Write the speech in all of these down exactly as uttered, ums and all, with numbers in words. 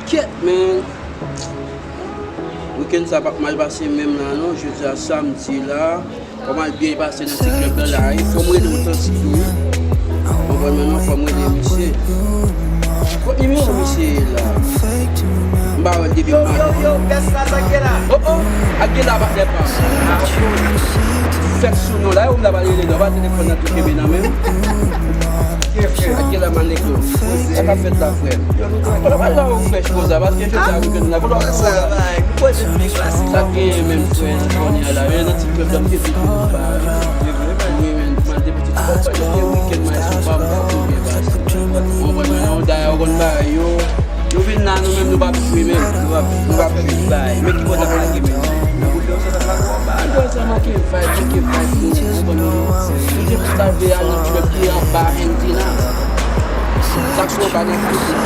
Kèt, men. Wikenn sa p ap mal pase menm la, non. Jodi a samdi la. Kòman l byen pase nan ti klèb la la, wi. Fò m rele otantik tou, wi. Ou konprann mwen, non? Fò m rele misye. Kot nimewo misye ye la? M pa wè l depi maten. Yo, yo, yo, bès la, sa k gen la? Oh, oh, ak gen la, patnè pa m. Fèk sou non la, e ou m ta pral rele non, pa telefòn nan tou kenbe nan men m. Ak gen la, maneko. Sa k ap fèt la, frè? Yo, nou tranquille. Wala, wala, ou frèch konsa, paske jodi a wikenn la, kote w ap travay? Sa k genyen menm, frè, nan jounen an la? Men nan ti klèb la, m te di pou nou pa. Wi, men, m al te piti. Ou konprann, se wikenn, men sou pa m, pa pou byen pase. Ou konprann mwen, non? Dayè, ou konn bagay yo. Nou vin la, nou menm, nou p ap jwe menm. Nou p ap, nou p ap jwe. Men ki bò n ap lage menm? Nan boul de yo, sa t ap lage w anba. Bagay sa manke vibe, manke vibe, nou, ou konprann mwen, non? Nou te plis al veye al nan klèb ki anba Antenna. Sa k sou anba nan klèb la.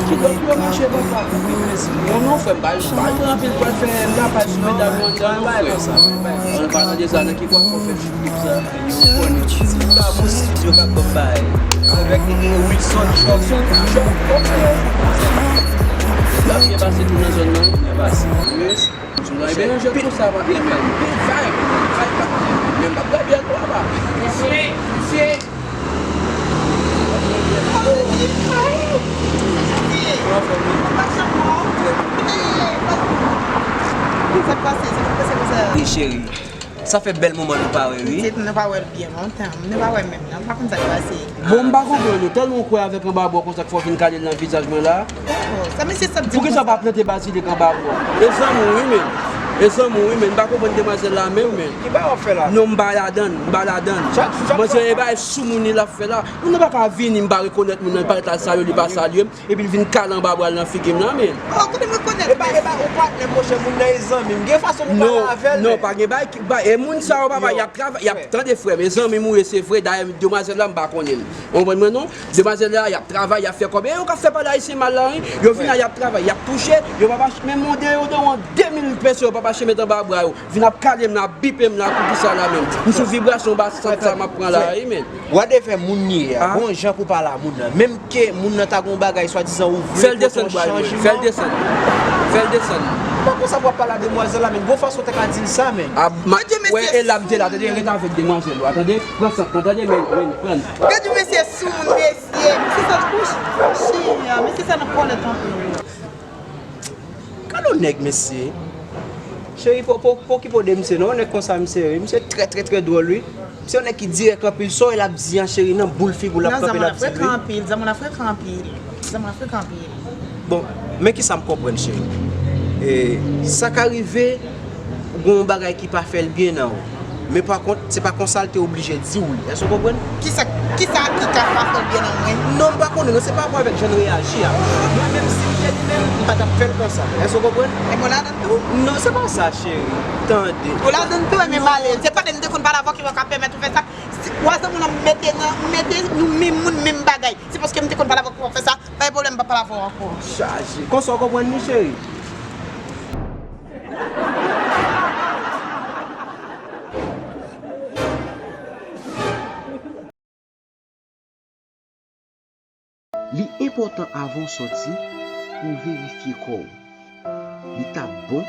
Ki lòt yo mache, papa? Non, non, frè m, pa, pa pran anpil pwal fè lapaj sou medam yo anndan, non, frè. Ann pa tande sa, nan ki pwal fò fè klip sa? Yo konnen. Sa bon, studio k ap ban m bay. Avèk, e, e, Wilson Shop. Wilson Shop, ok. L ap byen pase tou nan zòn nan. Byen pase. Yes. Ebyen, jwèt konsa, patnè, men. Bèl vibe, bèl vibe, patnè. Men m p ap bwè byè tou, papa. Mesye, mesye. Kòman fè w ye? Sa k pase? Sa k pase konsa? Wi, cheri. Sa fè bèl moman nou pa wè, wi. Pitit, nou pa wè l byen lontan. Nou pa wè menm, non. M pa konn sa k pase. Bon, m pa konprann ou. Tèlman w kwè avèk anba bò konsa k fè w vin kale l nan vizaj mwen la. Oh, sa mesye sa ap di m konsa? Poukisa w pa plante bazilik anba bò? E zanmi w, wi, men. E zanmi w, wi, men. M pa konprann demwazèl la menm, men. Ki bagay w ap fè la? Non, m pa ladann, m pa ladann. Manzè, e bagay soumoun li l ap fè la. Moun nan pa ka vini, m pa rekonèt moun nan, li parèt al salye w, li pa salye m. Epi l vin kale anba bra l nan figi m la, men. Oh, kote m rekonèt, mesye? E pa, e pa, ou patnè, monchè, moun nan e zanmi m. Gen fason pou pale avè l, non, men. Non, pa gen bagay ki, ba, e moun sa yo, papa, y ap travay, y ap, tande, frè m, e zanmi m ou ye, se vre, dayè, demwazèl la, m pa konnen l. Ou konprann mwen, non? Demwazèl la, y ap travay, y ap fè kòb. E yo k ap fè pale ayisyen mal la, wi. Yo vin la, y ap travay, y ap touche, yo pa mache, men moun de yo, de yon de mil peso, yo pa mache met anba bra yo. Vin ap kale m la, ap bipe m la, poukisa la menm? M sou vibrasyon ba sant sa m ap pran la, wi, men. Whatever moun li ye a, gon jan pou pale a moun nan. Menm ke moun nan ta gon bagay swadizan ou vle, fè l desann bra l, men. Fè l desann. Fè l desann. Pa konsa pou w ap pale a demwazèl la, men gon fason w ta ka di l sa, men. A, m ap wè e la m te la, tande, ret avèk demwazèl ou a, tande, pran sant lan, tande, men, men, pran. Gad yon mesye soumoun, mesye. Mesye sa, cheri, mesye sa nan kòlèt anpil. Gad yon nèg, mesye. Cheri, po, po, po okipe w de misye, non, yon nèg konsa, misye, wi. Misye trè, trè, trè dwòl, wi. Misye yon nèg ki dirèk anpil, sa w wè l ap di an, cheri, nan boul figi w l ap kanpe, l ap di, wi. Non, zanmi w frekan anpil, zanmi w frekan anpil. Zanmi w frekan anpil. Bon, men kisa m konprann, cheri. E, sa ka rive, gon bagay ki pa fè l byen nan ou. Men pa kont, se pa konsa l te oblije di w li. Èske w konprann? Kisa, kisa ki ka pa fè l byen nan mwen? Non, m pa konnen, non, se pa rapò avèk jan l reyaji a. Mwen menm, si m te li menm, m pa t ap fè l konsa. Èske w konprann? E mwen ladann tou? Non, se pa sa, cheri. Tande. Ou ladann tou, e men malè. Se pa de m te konn pale avè w ki w ka pèmèt ou fè sa. Si, w a zanmi w nan mete nan, mete nou menm moun, menm bagay. Se paske m te konn pale avè w ki w ap fè sa. Pa gen pwoblèm, m p ap pale avè w ankò. Chaje. Konsa w konprann li, cheri? Li enpòtan avan w sòti pou w verifye kò w. Li t ap bon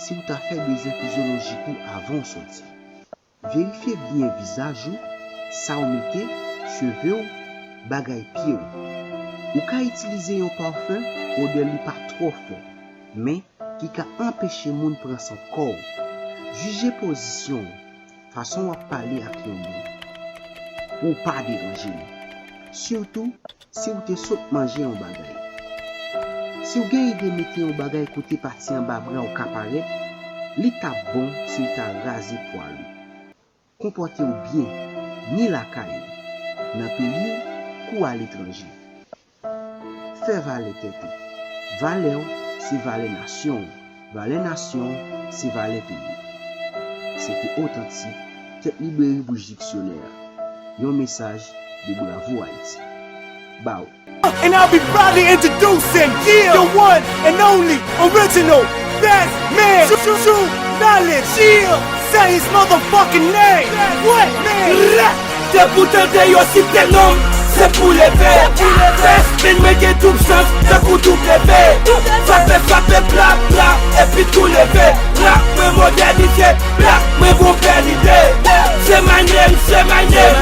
si w ta fè bezwen fizyolojik ou avan w sòti. Verifye byen vizaj ou, sa w mete, cheve w, bagay pye w. Ou ka itilize yon pafen, odè li pa twò fò, men ki ka anpeche moun pran sant kò w. Jije pozisyon w, fason w ap pale ak yon moun, pou w pa deranje l. Sitou, si w te sot manje yon bagay. Si w gen ide mete yon bagay kote pati anba bra w ka parèt, li t ap bon si w ta raze pwal ou. Konpòte w byen, ni lakay ou, nan peyi w, kou aletranje. Fè valè tèt ou. Valè w se valè nasyon w. Valè nasyon w se valè peyi w. Se te Otantik, Tèt Libreri Bouch Diksyonè a. Yon mesaj de Bravo Haiti. Bow. And I'll be proudly introducing, yeah, the one and only original best man, Shu-, Shu-, Shu Knowledge. Yeah, say his motherfucking name. What? Man. Te pou tande yo site non m. Se pou leve. Best man, mwen gen tou sans tankou W. Frape, frape, plap, plap, epi tou leve. Rap mwen modènize, rap mwen gon bèl ide. Say my name, say my name,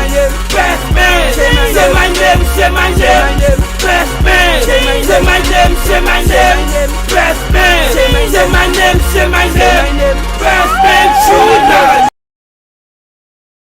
Best man. Say my name, say my name, Best man. Say my name, say my name, Best man. Say my name, say my name, Best man. Shooter.